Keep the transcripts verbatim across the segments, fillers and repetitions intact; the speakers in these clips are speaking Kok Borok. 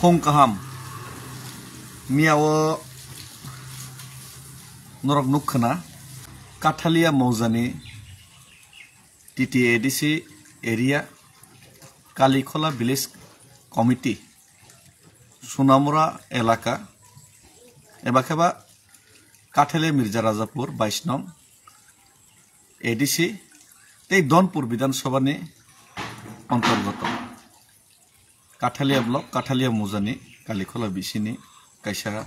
Phung kaham. Miyao norok nukkhana Kathalia Moujani T T A D C area Kalikhola Village Committee Sunamura elaka eba kheba Kathalia Mirza Rajapur bais nong A D C tei Donpur Bidhan Sabha ni antargoto. Kathalia block, Kathalia Moujani Kalikhola bisini kaisa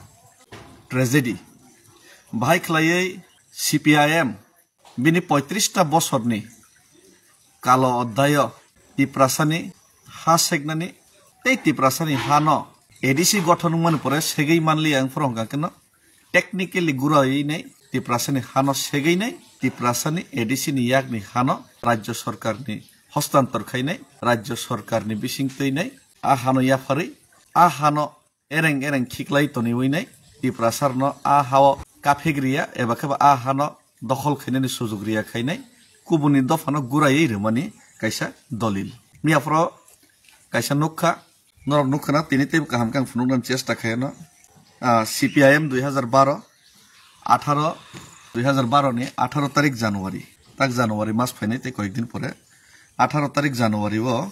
tragedy. Bahai khlaiwi C P I M bini poitris ta bosorni kalo oddayo Tiprasani ha seknani tei Tiprasani hano A D C gothon wngmani pore segwi manliya wngphuru hwnkha kheno technically guraiwi nai Tiprasani hano segwi nai Tiprasani A D C ni yakni hano Rajya Sarkarni hostantor khainai Rajya Sarkarni bising twi nai a hano yapharwi a hano ereng ereng khiklai toniwi nai Tiprasarno a hao kaphek riya eba kheba a hano dokhol khainani sujuk riya khainai kubuni dophano guraiwi rwmani kaisa dolil. Miyaphoro kaisa nukha, norok nukha na tini teibo kaham khe ang phunuknani chesta khaiyano. Ah, C P I M dui hazar baro, atharo, dui hazar baro ni atharo tarik January, tak January mas phainai tei koyek din pore atharo tarik January o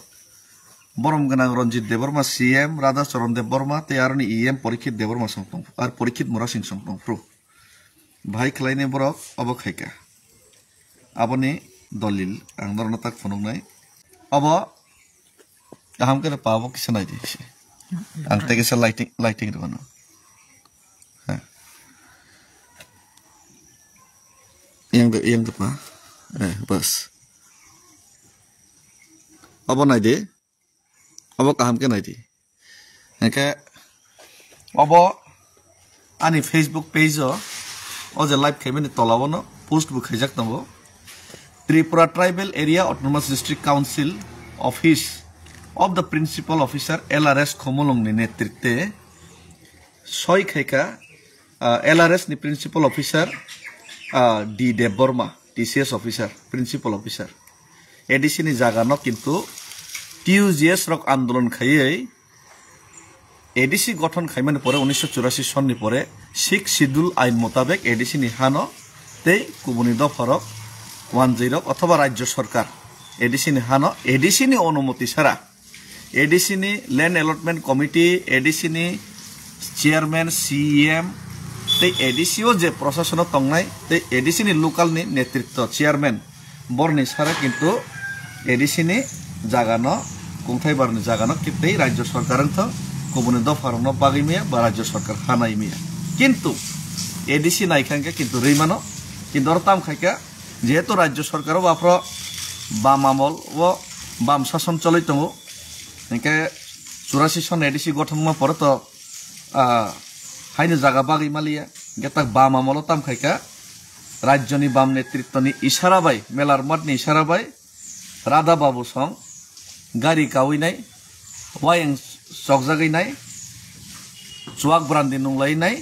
borom gwnang Ranjit Debbarma C M, Radha Charan Debbarma tei aroni E M Parikshit Debbarma song tong, ar Parikshit Murasing song tongphuru. Bahai khlainai borok obo khaika. Aboni dolil ang norokno tak phunuknai. Obo kaham khe pa obo kisa naidi se. Ang tei kisa lighting, lighting rwno. Ha. Yang de, yang de pa. Eh, bas. Obo naidi. Obo kaham khe naidi. Hingkhe obo ani Facebook page o, o je live khaimani tola o no post bo khaijak tongo. Tripura Tribal Area Autonomous District Council Office of the Principal Officer L R S Khumulwng ni netritwe soi khaika, ah, L R S ni Principal Officer, ah, D Debbarma, T C S Officer, Principal Officer. A D C ni jaga no kintu T U G S rok andolon khaiwi A D C gothon khaimani pore unisho churasi sonni pore Sixth Schedule ain motabek A D C ni hano tei kubuni dopharok wanjwirok othoba Rajya Sarkar A D C ni hano A D C ni onumoti sara A D C ni Land Allotment Committee, A D C ni Chairman, C E M, tei A D C o je prosasono tongnai, tei A D C ni local ni netritwo, chairman, borni sara kintu A D C ni jagano, kungthai barni jagano, ki-, tei Rajya Sarkar wngtho, kubuni dopharokno bagwi maya ba Rajya Sarkar hanai maya. Kintu A D C naikha hwnkhe kintu rwi mano, kintu oro tam khaikha, jehetu Rajya Sarkar o baphro bam amol o bam sason choloi tongo, Hinkhe churasi son A D C gothon wngma pore to, ah, haino jaga bagwi maliya. Hinkhe tak bam amolo tam khaika, rajyoni bam netritwni isara bai, Melarmatni isara bai, Radha Babu song gari kawi nai, wayang chokjagwi nai, chuak brandi nunglai nai,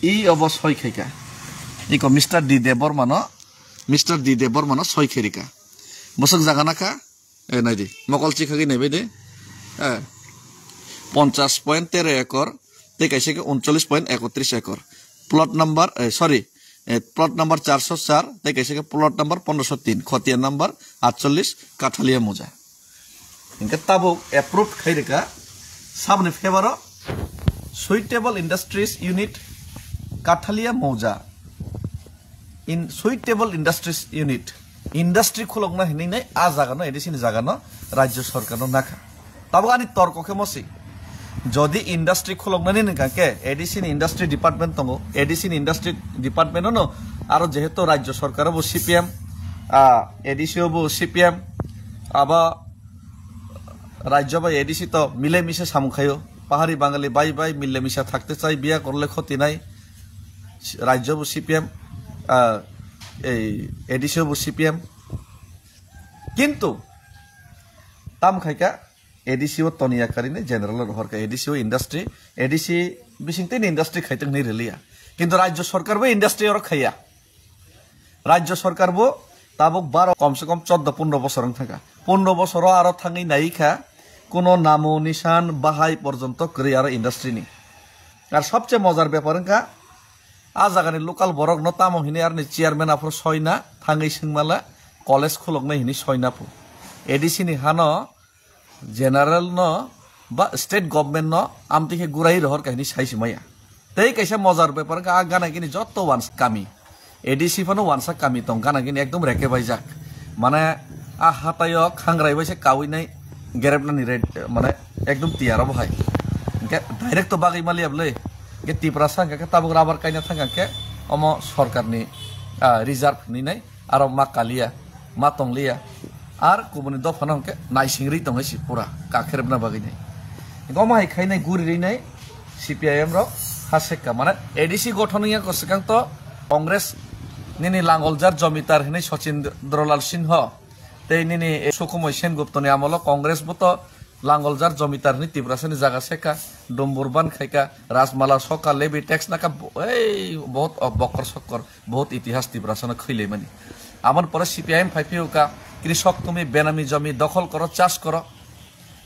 i obo soi khaika. Iko Mister D Debbarmano, Mister D Debbarmano soi khairika. Bwswk jaga nakha, Eh, naidi. Mokol chikhagwi naibai de. Eh, ponchas point tero ekor, tei kaisa khe uncholish point ekotris ekor. Plot number, eh, sorry, eh, plot number charso char, tei kaisa khe plot number pondroso tin, khotiya number atchollish, Kathalia Muja. Hinkhe tabuk approved khairika, saboni favour o Suitable Industries Unit, Kathalia Mouja. In Suitable Industries Unit. Industry khulokna hinwi nai a jagano, A D C ni jagano, Rajya Sarkarno nakha. Tabuk ani torko khe mosi. Jodi industry khuloknani nangkha khe, A D C ni industry department tongo, A D C ni industry department ono, aro jehetu Rajya Sarkar bo C P M, ah, A D C o bo C P M, abo Rajya bai A D C to mile mise samung khaio. Pahari Bangali bai bai mile misa thakte chai biya korle khoti nai. Rajya bo C P M, ah, ei A D C bo C P M. Kintu tam khaika A D C o toniya karini general rohor ka A D C o industry, A D C bising tini industry khaitung ni relia. Kintu Rajya Sarkar bo industry oro khaiya. Rajya Sarkar bo tabuk baro kom se kom choddo pondro bosor wng thangkha. Pondro bosoro aro thangwi nai kha kuno namo nisan bahai porjonto kwrwi aro industry ni. Ar sobche mojar bepar wngkha, a jagani local borok no tamo hini arni chairman aphuru soina thangwi swngmala college khuloknai hini soina phu. A D C ni hano general no ba state government no amtwi khe gurai rohor kha hini sai se maya. Tei kaisa mojar bepar wngkha a gana gini jotto wansa kami. A D C phano wansa kami tong gana gini ekdom reke baijak. Mane a hataio khangrai bai se kawi nai gerepnani red mane ekdom tiyar obo hai. Hingke direct to bagwi maliya bwle. Hingke Tiprasa hingke tabuk rubber kaina thangkha hingke omo sorkarni, ah, reserve hinwi nai aro ma kaliya, ma tongliya. Ar kubuni dophano hingke naising ri tongwi si pura kakherebna bagwi nai. Hingke omo hai khainai guri rinai C P I M rok ha sekka. Mane A D C gothon wngya ko swkang to Congress nini langoljar jomitar hinwi Sachindra Lal Singho tei nini Sukhumoi Senguptoni amolo Congress bo to langoljar jomitar hinwi Tiprasani jaga sekka, dumbur ban khaika, rajmala sokka, levy tax naka bo-, ei, bohot, oh, bokkor sokkor, bohot itihas Tiprasano khwilaimani. Amoni pore C P I M phai phiyuka, krisok tumi benami jomi dokhol koro, chas koro.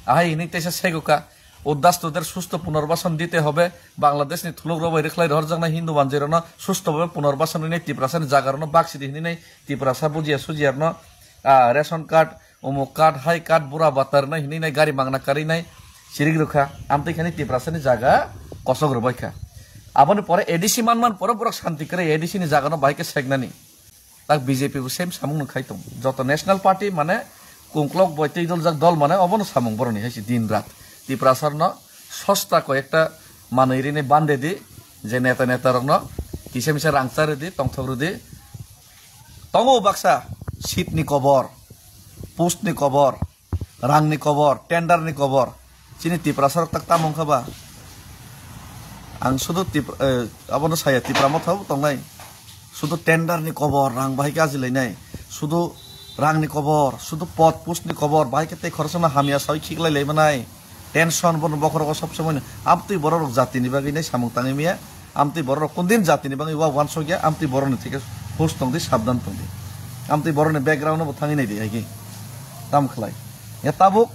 Ahai hinwi teisa seguka, উদ্বাস্তুদের সুস্থ পুনর্বাসন দিতে হবে, বাংলাদেশনি thuluk rok bai rwkhlai rohorjaknai Hindu manjwirokno susto bhabe punorbasonwi nai Tiprasani jagarokno baksidi hinwi nai Tiprasa bujiya sujiyarno, ah, ration card, umuk card, hai card, bura bata rwnai hinwi nai gari mangna karwi nai chirik rwkha. Amtwi khani Tiprasani jaga kosok rwbaikha. Aboni pore A D C manman pore borok santi kwrwi A D C ni jagano bahai khe seknani. Tak B J P bo same samung no khai tong. Joto national party mane kungklok boi tei doljak dol mane obono samung boroni hai se din rat. Tiprasarno sosta ko ekta manwi rini bande di, je neta neta rokno kisa misa rang cha ridi, tongthok ridi. Tongo baksa seat ni kobor, post ni kobor, rangni kobor, tender ni kobor. Chini Tiprasa rok tak tamo wngkha ba? Ang sudu Tip-, eh, abono saya, Tipra Motha bo tongnai. Sudu tender ni kobor, rang bahai khe ajilainai. Sudu rang ni kobor, sudu pod post ni kobor, bahai khe tei khoroksa no hamya sawi khiklai lai manai. Tension bono bokhorogo sob somoi no. Amtwi borok rok jati ni bagwi nai samung tangwi maya. Amtwi borok rok kundin jatini bagwi wa wansokya, amtwi borok ni thike hus tongdi, sabdan tongdi. Amtwi borok ni background no bo thangwi naidi, hai khe tam khlai. Ya tabuk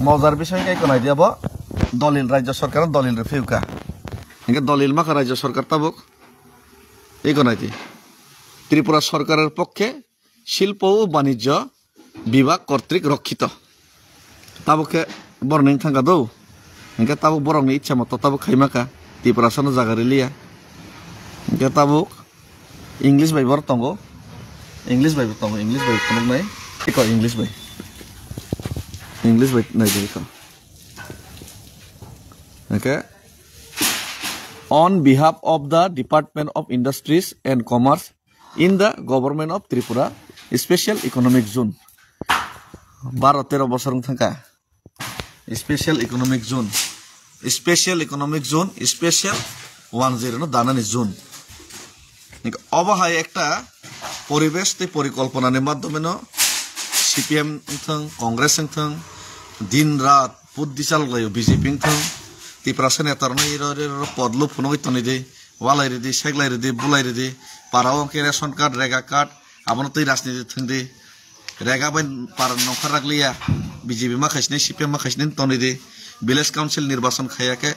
mojar bising khe eko naidi abo dolil, rajya sarkar dolil rw phiyuka. Hingke dolil makha rajya sarkar tabuk eko naidi. Tripura sarkarer pokkhe Shilpo o Banijyo Bibhag kortrik rokkito. Tabuk khe borok ni wngthang kha do. Hingke tabuk borok ni ichha moto tabuk khaima kha. Tiprasa no jaga riliya. Hingke tabuk English bai borok tongo. English bai bo tongo. English bai phunuknai. Eko English bai. English bai nai eko. Hingke on behalf of the Department of Industries and Commerce, in the Government of Tripura, Special Economic Zone. Baro tero bosor wng thangkha. Special Economic Zone. Special Economic Zone, special one zero no danani zone. Obo hai ekta poribesh tei porikolpona ni madhyome no C P M wngthang, Congress wngthang, din rat buddi chalok laio B J P wngthang, Tiprasa neta rok no iro iro pod lup phunugwi tonwi di. Walai ridi, seglai ridi, bulai ridi, para o hwnkhe ration card, rega card, abono twi rajniti thwngdi. Rega bai para nongkhor rak liya, B J P ma khaisinai, C P M ma khaisinai tongdi. Village council nirbachon khaiya khe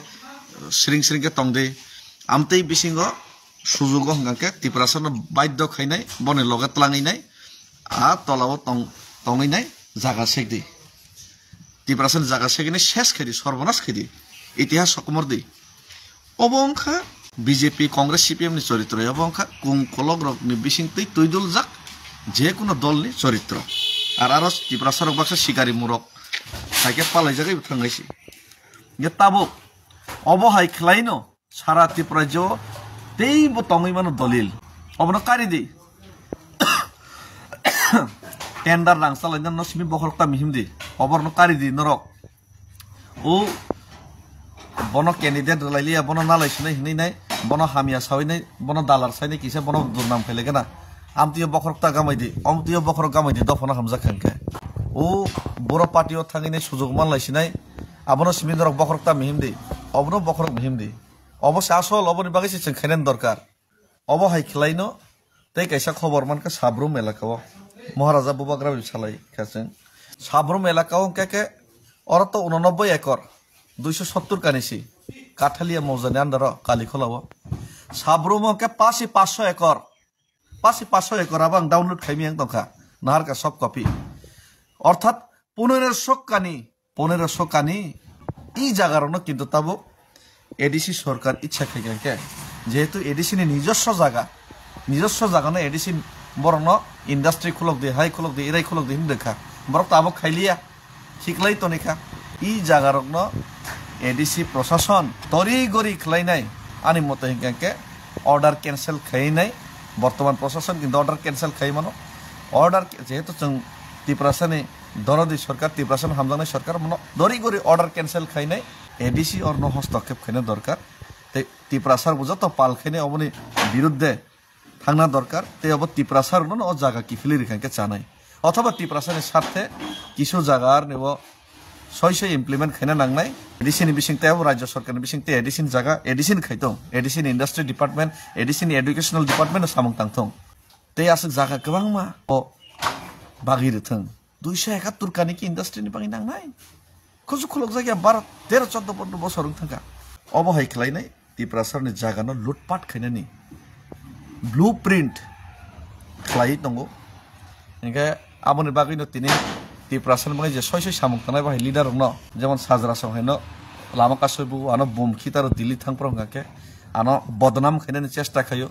sring sring khe tongdi. Amtwi bisingo sujugo hwnkha khe Tiprasa no baidhyo khainai, boni loge tlangwi nai, a tola o tong-, tongwi nai jaga sekdi. Tiprasa ni jaga segini ses khaidi, sorbonas khaidi, itihas sokomor di. Obo wngkha B J P, Congress, C P M ni choritro, obo wngkha kung kolok rok ni bising twi twi duljak je kuno dol ni choritro. Ar aro Tiprasa rok baksa sikari murok hai khe palai jagwi bo thangnai si. Ye tabuk obo hai khlai no Sara Tripura rajyo teibo tongwi mano dolil. Obono kari di. Tender rang salai no simi bokhorok ta mihim di. Oborno kari di norok. O bono candidate rwlai liya, bono nalai sinai hinwi nai, bono hamya sawi nai, bono dalar sai nai kisa bono durnam khailai gana. Amtwi o bokhorok ta gamai di, amtwi o bokhorok gamai di, dophano hamjak kha hwnkhe. O boro party o thangwi nai sujok manlai sinai, abono simi norok bokhorok ta mihim di. Obono bokhorok mihim di. Obo se asol, oboni bagwi se chwng khainani dorkar. Obo hai khlaino tei kaisa khobor mankha Sabrum elaka o. Maharaja Bubagra bai salai kha chwng. Sabrum elaka o hwnkhe khe Oro to unonoboi ekor, duiso sottor kani si, Kathalia mojani under o Kalikhola o. Sabrum o khe pasi paso ekor, pasi paso ekor abo ang download khaimi ang tongkha, naharka soft copy. Orthat poneroso kani, poneroso kani i jaga rokno kintu tabuk A D C sorkar ichha khai kha khe, jehetu A D C ni nijoswo jaga, nijoswo jaga no A D C borokno industry khulok di, hai khulok di, irai khulok di hinwi kha, borok tabuk khailiya. Khiklai tonikha. I jagarokno A D C prosason tori gori khlainai, ani moto hinkha khe order cancel khainai. Bortoman prosason kintu order cancel khai mano. Order, jehetu chwng Tiprasani dorodi sorkar, Tiprasani hamjaknai sorkar, mano tori gori order cancel khainai. A D C orno hostokhep khaina dorkar. Tei Tiprasa bo joto pal khainai oboni birudde thangna dorkar, tei obo Tiprasa rokno o jaga kiphilwi rikha khe chanai. Othoba Tiprasa ni sarthe kisu jaga arni o soi soi implement khaina nangnai. A D C ni bising tei abo Rajya Sarkar ni bising tei A D C ni jaga, A D C ni khaitong, A D C ni Industry Department, A D C ni Educational Department no samung tangthong. Tei aswk jaga kwbangma o bagwi rwthwng. Duiso ekattor kani ki industry ni bagwi nangnai. Kusu khulukjak ya baro tero choddo pondro bosor wng thangkha. Obo hai khlainai Tiprasa ni jaga no lutpat khainani blueprint khlai tongo. Hinkhe aboni bagwi no tini Tiprasa ni bagwi je soi soi samung tanai bahai leader rok no, jemon Sajra song hai no lama kasui bu ano bum khitaro Delhi thang pro hwnkha khe ano bodnam khainani chesta khaio.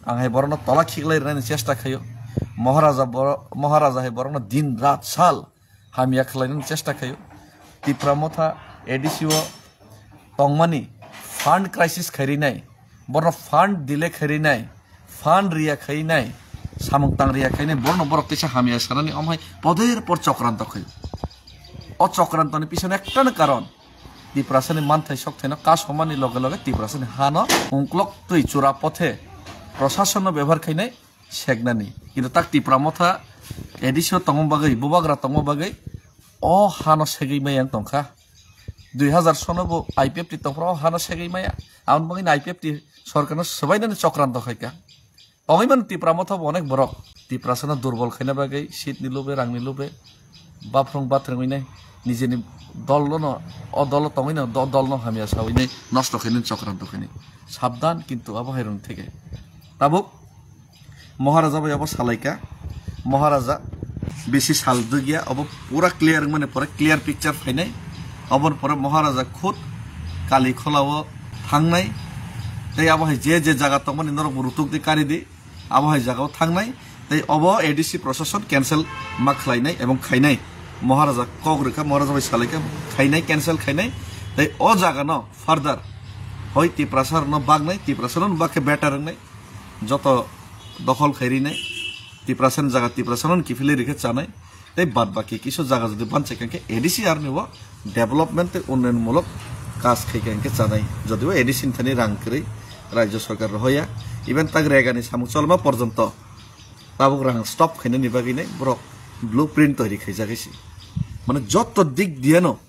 Ang hai borokno tola khiklai rwnani chesta khaio. Maharaja boro-, Maharaja hai borokno din rat sal hamya khlainani chesta khaio. Tipra Motha A D C o tongmani fund crisis khai rinai, borokno fund delay khai rinai, fund riya khai nai, samung tang riya khai nai, borokno borok teisa hamya sanani omo hai poder por chokranto khaio. O chokrantoni pisono ektano karon Tiprasani manthai sokthai no kasomani loge loge Tiprasani ha no ungklok twi chura pothe prosason no bebohar khainai seknani. Kintu tak Tipra Motha A D C o tongma bagwi, bubagra tongma bagwi o ha no segwi maya wng tongkha. Dui hazar sono bo I P F T tongphuru o ha no segwi maya. Aboni bagwi I P F T sorkar no swbainani chokranto khaikha. Tongwi mano Tipra Motha bo onek borok. Tiprasano durbol khaina bagwi, seat ni lube, rang ni lube, baphrung bathwrwngwi nai, nijeni dol no, o dol o tongwi no, do-, dol no hamya sawi nai, nosto khainai, chokranto khainai. Sabdan, kintu abo hai rwng theke. Tabuk Maharaja bai abo salaika. Maharaja bisi sal dugya, abo pura clear wngmani pore clear picture phainai. Aboni pore Maharaja khud Kali Khola o thangnai. Tei abo hai je je jaga tongmani norok bo rutuk di kari di. Abo hai jaga o thangnai. Tei obo A D C prosason cancel ma khlainai ebong khainai. Maharaja kok rwkha, Maharaja bai salaikha, khainai, cancel khainai. Tei o jaga no further hoi Tiprasa rokno baknai, Tiprasa rokno bak khe better wngnai. Joto dokhol khai rinai, Tiprasani jaga Tiprasano kiphilwi rikhe chanai, tei bad baki kisu jaga jodi banchai kha khe A D C arni o development tei unnayon mulok kaj khai kha khe chanai. Jodi o A D C ni thani rang kwrwi Rajya Sarkar rohoya, even tak Rega ni samung cholma porjonto tabuk rang stop khainani bagwi nai borok blueprint toiri khaijak hai se. Mane joto dik diya no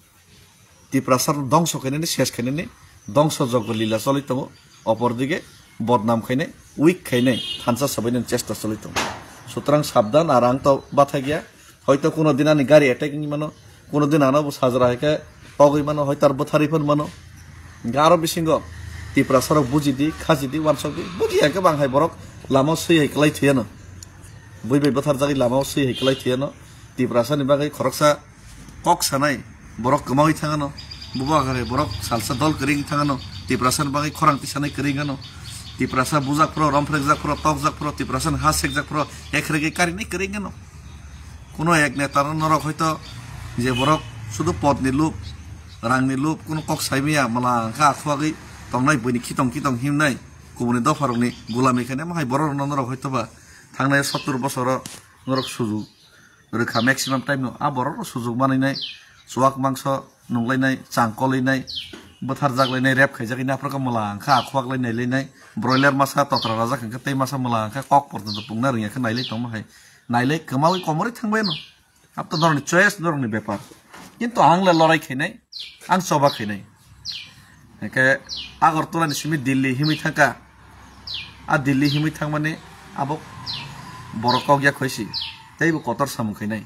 Tiprasa dongso khainani, ses khainani, dongso joggo lila choli tongo. Opor dige bodnam khainai, weak khainai, thansa sabainani chesta choli tongo. Sutrang sabdan, ar ang to bathakya. Hoito kuno din ani gari attack wngwi mano, kuno din ano bo sajra hai khe togwi mano, hoito ar bwtharwi phano mano. Hingkhe aro bisingo Tiprasa rok bujidi, khajidi, wansokdi, bujiya khe bang hai borok lama o swi hai kwlai thwiyano. Bui bai bwtharjagwi lama o swi hai kwlai thwiyano. Tiprasa ni bagwi khoroksa kok sanai borok kwmawi thangano, bubagra borok salsa dol kwrwi thangano, Tiprasa ni bagwi khorang tisanai kwrwi wngano, Tiprasa bujak phro, romphrekjak phro, tokjak phro, Tiprasa ni ha sekjak phro, ekhrege karinai kwrwi wngano. Kuno ek neta no norok hoito je borok sudu pod ni lup, rang ni lup, kuno kok sai maya, mala wngkha akhwagwi tongnai buini khitong khitong himnai, kubuni dopha rokni gulami khainai, omo hai borok rokno norok hoito ba thangnai sottor bosoro norok sujuk rwkha maximum time no. A borok rok sujuk manwi nai, chuak mangso nunglainai, changkolainai, bwtharjaklainai, rep khaijaknai, aphuru khe mwla wngkha, akhwak lai nailainai, broiler masa totra rajak hwnkhe tei masa mwla wngkha, kok porjonto pungna rwngya khe nailai tongma hai. Nailai kwmawi komorwi thangbai no. Abo to norokni choice, norokni bepar. Kintu ang le lorai khainai, ang choba khainai. Hwnkhe Agartala ni simi Delhi himwi thangkha. A Delhi himwi thangmani abo borok kok ya khoisi. Tei bo kotor samung khainai.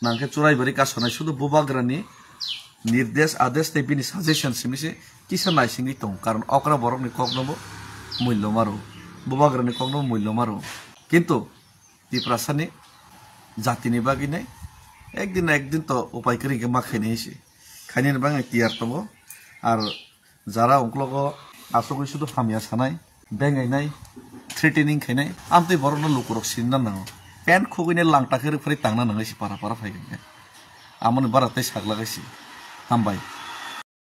Nangkhe churai bari kasonai sudu bubagrani nirdesh, adesh tei bini suggestion simi se kisa naisingwi tongo, karon okra borokni koknobo mulyo maro, bubagrani koknobo mulyo maro. Kintu Tiprasani jatini bagwi nai ekdin na ekdin to upai kwrwi khe ma khainai se. Khainani bagwi tiyar tongo. Ar jara ungklogo asugwi sudu hamya sanai, bengainai, threatening khainai, amtwi borokno lukurok sinna nango. Pant khugwini langta khe rwphri tangna nangai se para para phai khe. Amoni bara tei saklagwi se. Hambai.